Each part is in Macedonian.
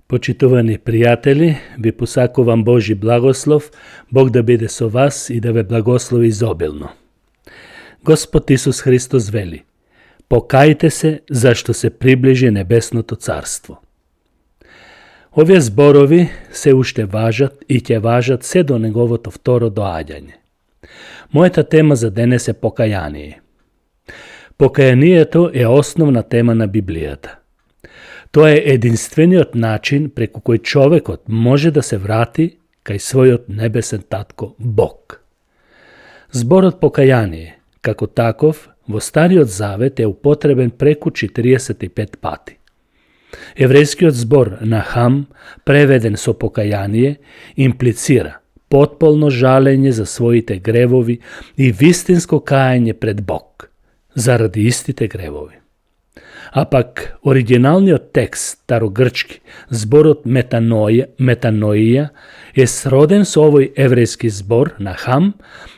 Почитувани пријатели, ви посакувам Божи благослов, Бог да биде со вас и да ве благослови изобилно. Господ Исус Христос вели: покајте се, зашто се приближи небесното царство. Овие зборови се уште важат и ќе важат се до неговото второ доаѓање. Мојата тема за денес е покаяние. Покаянието е основна тема на Библијата. Тоа е единствениот начин преку кој човекот може да се врати кај својот небесен татко Бог. Зборот покаяние, како таков, во Стариот Завет е употребен преку 45 пати. Еврејскиот збор нахам, преведен со покаяние, имплицира потполно жалење за своите гревови и вистинско кајање пред Бог, заради истите гревови. А пак, оригиналниот текст, старогрчки, зборот метаноија, е сроден со овој еврејски збор нахам,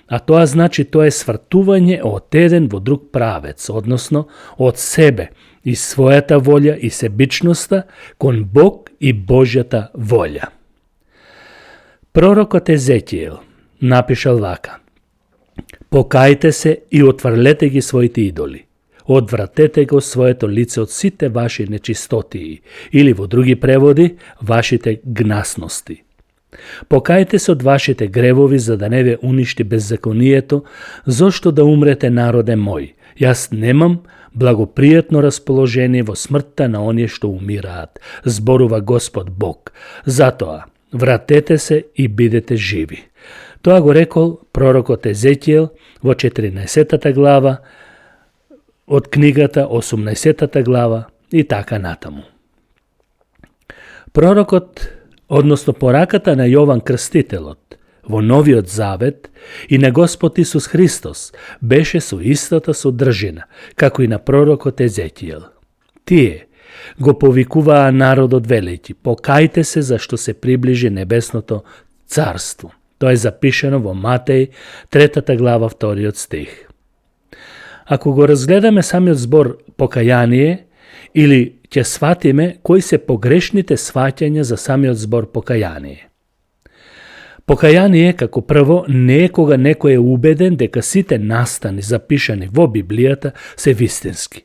а тоа значи тоа е свртување од еден во друг правец, односно од себе и својата волја и себичноста кон Бог и Божјата волја. Пророкот Езекијел напишал вака: покајте се и отврлете ги своите идоли. Одвратете го своето лице од сите ваши нечистотии, или во други преводи, вашите гнасности. Покајте се од вашите гревови, за да не ве уништи беззаконието, зошто да умрете, народе мој. Јас немам благопријатно расположение во смртта на оние што умираат, зборува Господ Бог. Затоа, вратете се и бидете живи. Тоа го рекол пророкот Езекијел во 14 глава, од книгата 18 глава и така натаму. Пророкот, односно пораката на Јован Крстителот во Новиот Завет и на Господ Исус Христос беше со истата содржина, како и на пророкот Езекијел. Тие го повикуваа народот велејќи: покајте се, зашто се приближи небесното царство. Тоа е запишено во Матеј 3 глава 2 стих. Ако го разгледаме самиот збор покаяние, или ќе сватиме кои се погрешните сваќања за самиот збор покаяние. Покаяние, како прво, не е кога некој е убеден дека сите настани запишани во Библијата се вистински.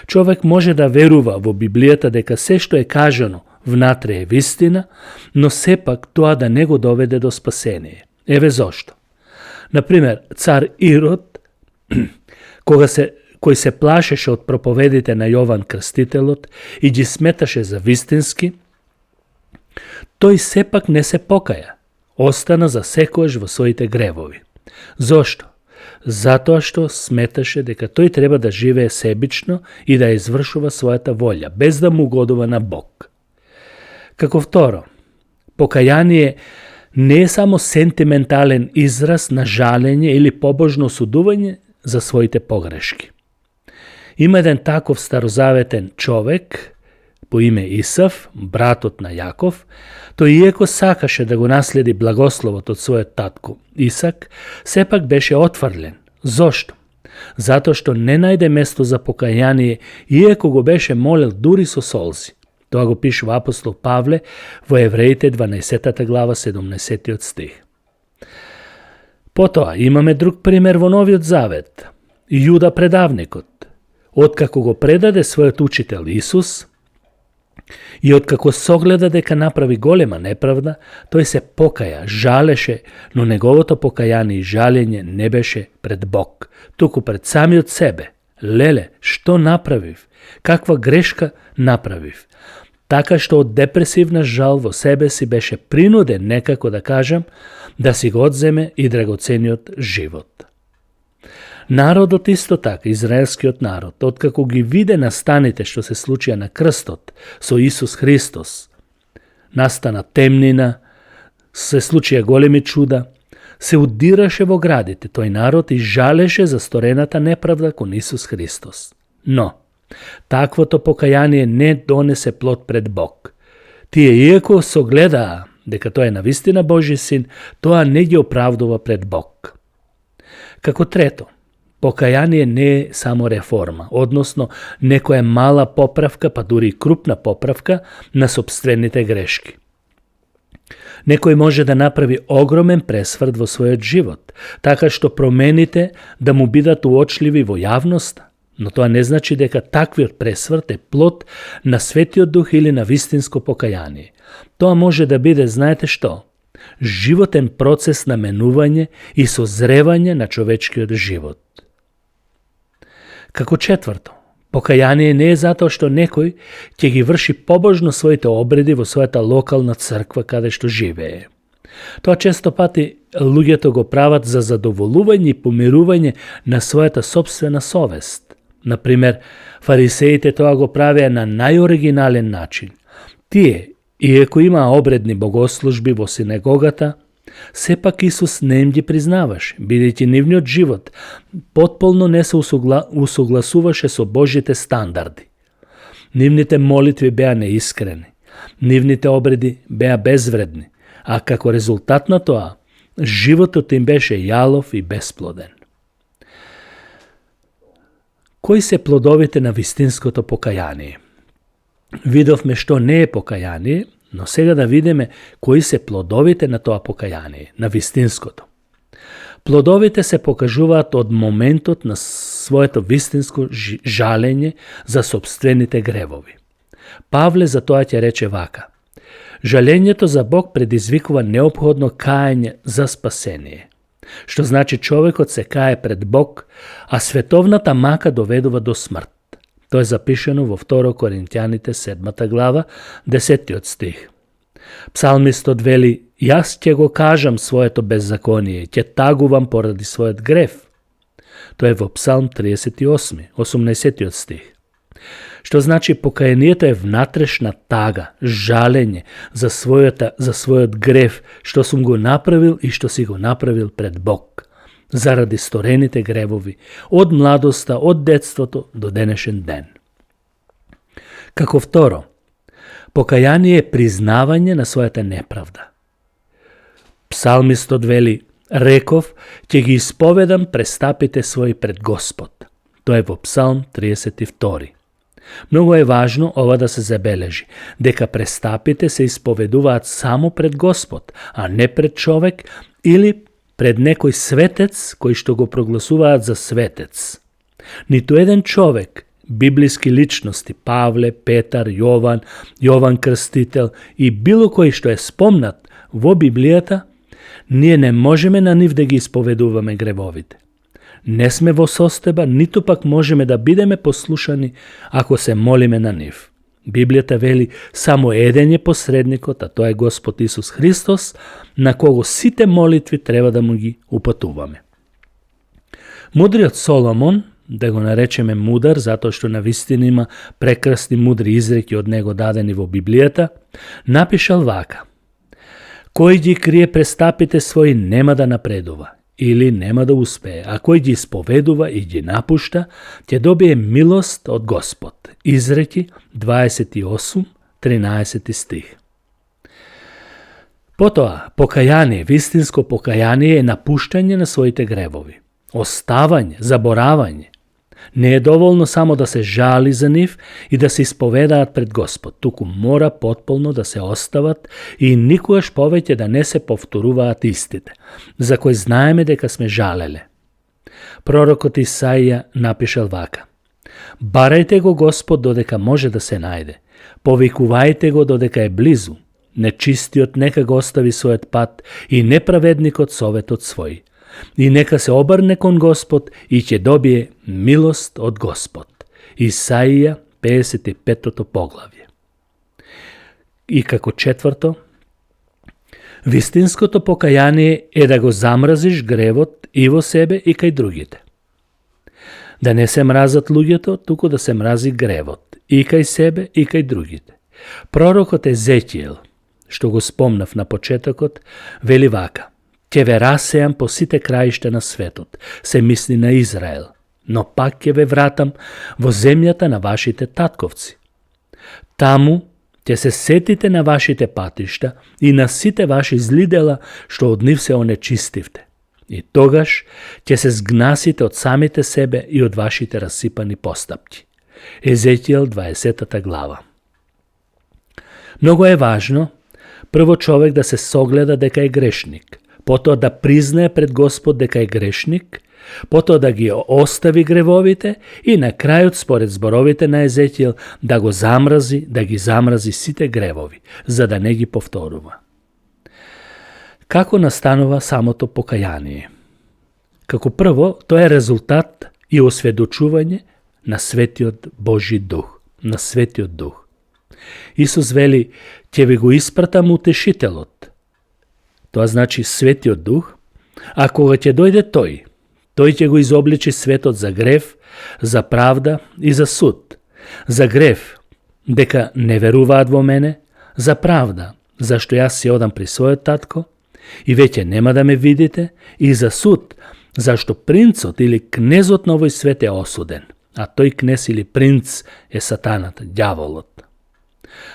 Човек може да верува во Библијата дека се што е кажано внатре е вистина, но сепак тоа да не го доведе до спасение. Еве зошто. Например, цар Ирод, кој се плашеше од проповедите на Јован Крстителот и ги сметаше за вистински, тој сепак не се покаја, остана за секојаш во своите гревови. Зошто? Затоа што сметаше дека тој треба да живее себично и да извршува својата волја, без да му угодува на Бог. Како второ, покаяние не е само сентиментален израз на жалење или побожно осудување за своите погрешки. Има еден таков старозаветен човек по име Исав, братот на Јаков. Тој иако сакаше да го наследи благословот од својот татко Исак, сепак беше отфрлен. Зошто? Затоа што не најде место за покаяние, иако го беше молел дури со солзи. Тоа го пишува апостол Павле во Евреите 12 глава 17 стих. Потоа имаме друг пример во Новиот Завет. Јуда предавникот. Откако го предаде својот учител Исус и откако согледа дека направи голема неправда, тој се покаја, жалеше, но неговото покаяние и жалење не беше пред Бог, туку пред самиот себе. Леле, што направив? Каква грешка направив? Така што од депресивна жал во себе си беше принуден, некако да кажам, да си го одземе и драгоцениот живот. Народот исто така, израелскиот народ, откако ги виде настаните што се случија на крстот со Исус Христос, настана темнина, се случија големи чуда, се удираше во градите тој народ и жалеше за сторената неправда кон Исус Христос. Но таквото покаяние не донесе плод пред Бог. Тие иако согледаа дека тој е навистина Божи син, тоа не ги оправдува пред Бог. Како трето, Покаяние не е само реформа, односно некоја мала поправка, па дури и крупна поправка на сопствените грешки. Некој може да направи огромен пресврт во својот живот, така што промените да му бидат уочливи во јавноста, но тоа не значи дека таквиот пресврт е плод на Светиот Дух или на вистинско покаяние. Тоа може да биде, знаете што? Животен процес на менување и созревање на човечкиот живот. Како четврто, покаяние не е затоа што некој ќе ги врши побожно своите обреди во својата локална црква каде што живее. Тоа често пати луѓето го прават за задоволување и помирување на својата собствена совест. Например, фарисеите тоа го правеа на најоригинален начин. Тие, иако имаа обредни богослужби во синагогата, сепак Исус не им ги признаваше, бидејќи нивниот живот потполно не се усогласуваше со Божите стандарди. Нивните молитви беа неискрени, нивните обреди беа безвредни, а како резултат на тоа, животот им беше јалов и бесплоден. Кои се плодовите на вистинското покаяние? Видовме што не е покаяние, но сега да видиме кои се плодовите на тоа покаяние, на вистинското. Плодовите се покажуваат од моментот на своето вистинско жалење за собствените гревови. Павле за тоа ќе рече вака: жалењето за Бог предизвикува неопходно каење за спасение, што значи човекот се кае пред Бог, а световната мака доведува до смрт. Тоа е запишено во 2 Коринтјаните 7 глава, 10 стих. Псалмистот вели: јас ќе го кажам своето беззаконие, ќе тагувам поради својот грев. Тоа е во Псалм 38, 18 стих. Што значи покаянието е внатрешна тага, жалење за својот грев, што сум го направил и што си го направил пред Бог, заради сторените гревови, од младоста, од детството до денешен ден. Како второ, покаяние е признавање на својата неправда. Псалмистот вели: реков, ќе ги исповедам престапите своји пред Господ. Тоа е во Псалм 32. Многу е важно ова да се забележи, дека престапите се исповедуваат само пред Господ, а не пред човек или пред некој светец кој што го прогласуваат за светец. Ниту еден човек, библиски личности, Павле, Петар, Јован Крстител и било кој што е спомнат во Библијата, ние не можеме на нив да ги исповедуваме гревовите. Не сме во состојба, ниту пак можеме да бидеме послушани ако се молиме на нив. Библијата вели само еден е посредникот, а тоа е Господ Исус Христос, на кого сите молитви треба да му ги упатуваме. Мудриот Соломон, да го наречеме мудар, затоа што навистина има прекрасни мудри изреки од него дадени во Библијата, напишал вака: кој ги крие престапите своји нема да напредува или нема да успее, а кој ги исповедува и ги напушта, ќе добие милост од Господ. Изреки 28, 13 стих. Потоа, покаяние, вистинско покаяние е напуштање на своите гревови, оставање, заборавање. Не е доволно само да се жали за нив и да се исповедаат пред Господ, туку мора потполно да се остават и никогаш повеќе да не се повторуваат истите, за кои знаеме дека сме жалеле. Пророкот Исаија напишал вака: барајте го Господ додека може да се најде, повикувајте го додека е близу, нечистиот нека го остави својот пат и неправедникот советот свој. И нека се обрне кон Господ и ќе добие милост од Господ. Исаија 55 поглавје. И како четврто, вистинското покаяние е да го замразиш гревот и во себе и кај другите. Да не се мразат луѓето, туку да се мрази гревот и кај себе и кај другите. Пророкот Езекиел, што го спомнав на почетокот, вели вака: ќе ве расеам по сите краишта на светот, се мисли на Израел, но пак ќе ве вратам во земјата на вашите татковци. Таму ќе се сетите на вашите патишта и на сите ваши зли дела што од нив се онечистивте. И тогаш ќе се згнасите од самите себе и од вашите расипани постапки. Езекијел 20 глава. Многу е важно прво човек да се согледа дека е грешник, потоа да признае пред Господ дека е грешник, потоа да ги остави гревовите и на крајот, според зборовите на Езекијел, да ги замрази сите гревови, за да не ги повторува. Како настанува самото покаяние? Како прво, тоа е резултат и осведочување на Светиот Божи Дух, на Светиот Дух. Исус вели, ќе ви го испратам утешителот. Тоа значи Светиот Дух, а кога ќе дојде тој ќе го изобличи светот за грев, за правда и за суд. За грев, дека не веруваат во мене, за правда, зашто јас си одам при својот татко и веќе нема да ме видите, и за суд, зашто принцот или кнезот на овој свет е осуден, а тој кнез или принц е сатаната, ѓаволот.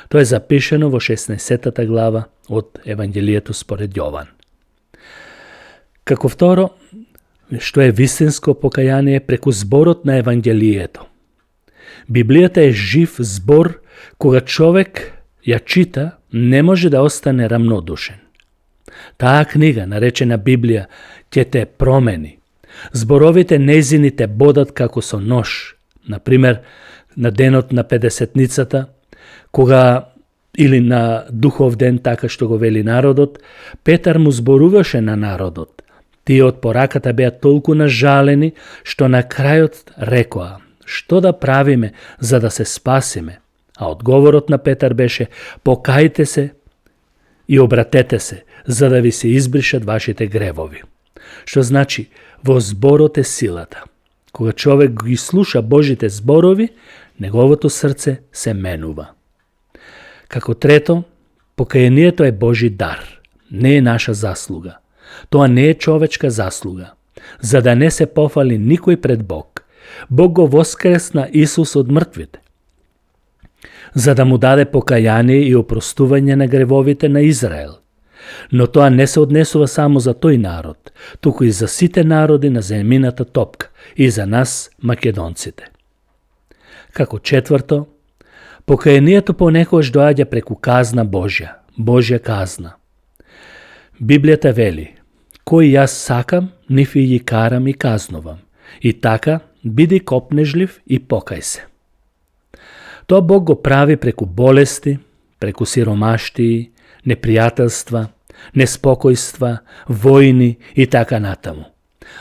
Тоа е запишено во 16 глава од Евангелието според Јован. Како второ, што е вистинско покаяние преку зборот на Евангелието. Библијата е жив збор, кога човек ја чита, не може да остане рамнодушен. Таа книга, наречена Библија, ќе те промени. Зборовите нејзините бодат како со нож. Например, на денот на Педесетницата, кога или на Духов ден, така што го вели народот, Петар му зборуваше на народот. Тие од пораката беа толку нажалени, што на крајот рекоа, што да правиме за да се спасиме? А одговорот на Петар беше, покајте се и обратете се, за да ви се избришат вашите гревови. Што значи, во зборот е силата. Кога човек ги слуша Божите зборови, неговото срце се менува. Како трето, покајанието е Божи дар, не е наша заслуга. Тоа не е човечка заслуга. За да не се пофали никој пред Бог, Бог го воскресна Исус од мртвите, за да му даде покаяние и опростување на гревовите на Израел. Но тоа не се однесува само за тој народ, туку и за сите народи на земјината топка и за нас, македонците. Како четврто, покајанието понекогаш доаѓа преку казна Божја казна. Библијата вели, кој јас сакам, нив и ги карам и казнувам. И така, биди копнежлив и покај се. Тоа Бог го прави преку болести, преку сиромаштии, непријателства, неспокојства, војни и така натаму.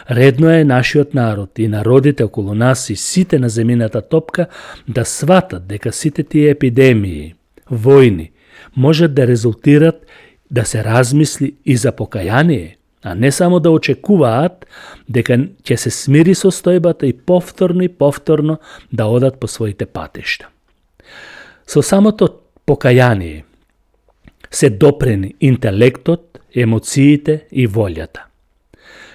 Редно е нашиот народ и народите околу нас и сите на земјината топка да сватат дека сите тие епидемии, војни, можат да резултират да се размисли и за покаяние, а не само да очекуваат дека ќе се смири состојбата и повторно да одат по своите патишта. Со самото покаяние се допрени интелектот, емоциите и волјата.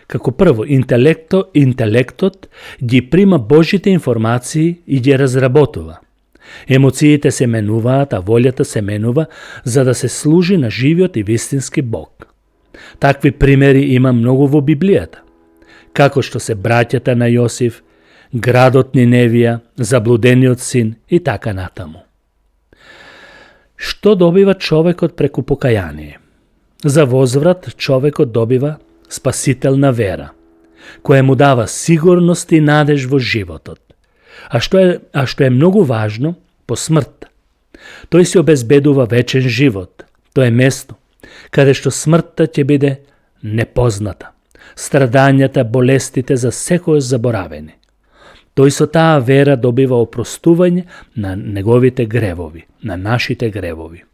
Како прво, интелектот ги прима Божите информации и ги разработува. Емоциите се менуваат, а волјата се менува за да се служи на живиот и вистински Бог. Такви примери има многу во Библијата. Како што се браќата на Јосиф, градот Ниневија, заблудениот син и така натаму. Што добива човекот преку покаяние? За возврат човекот добива спасителна вера, која му дава сигурност и надеж во животот. А што е многу важно, по смртта. Тој се обезбедува вечен живот. Тоа е место каде што смртта ќе биде непозната. Страдањата, болестите за секој заборавени. Тој со таа вера добива опростување на неговите гревови, на нашите гревови.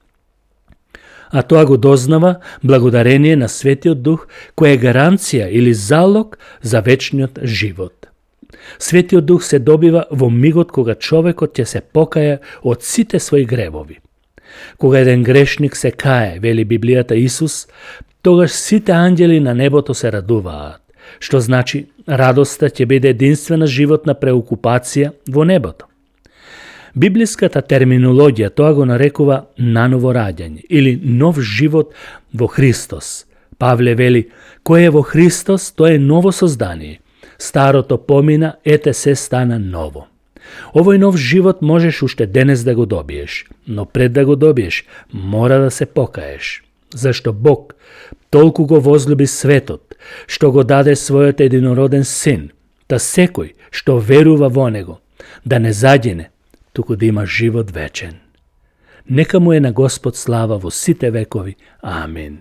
А тоа го дознава благодарение на Светиот Дух, кој е гаранција или залог за вечниот живот. Светиот Дух се добива во мигот кога човекот ќе се покаја од сите своји гревови. Кога еден грешник се кае, вели Библијата Исус, тогаш сите ангели на небото се радуваат, што значи радоста ќе биде единствена животна преокупација во небото. Библиската терминологија тоа го нарекува наново раѓање или нов живот во Христос, Pavle veli, ko je vo Hristos, to je novo sozdanje. Старото помина, ете се стана ново. Овој нов живот можеш уште денес да го добиеш, но пред да го добиеш, мора да се покаеш. Зашто Бог толку го возлюби светот, што го даде својот единороден син, да секој што верува во него, да не загине, туку да има живот вечен. Нека му е на Господ слава во сите векови. Амин.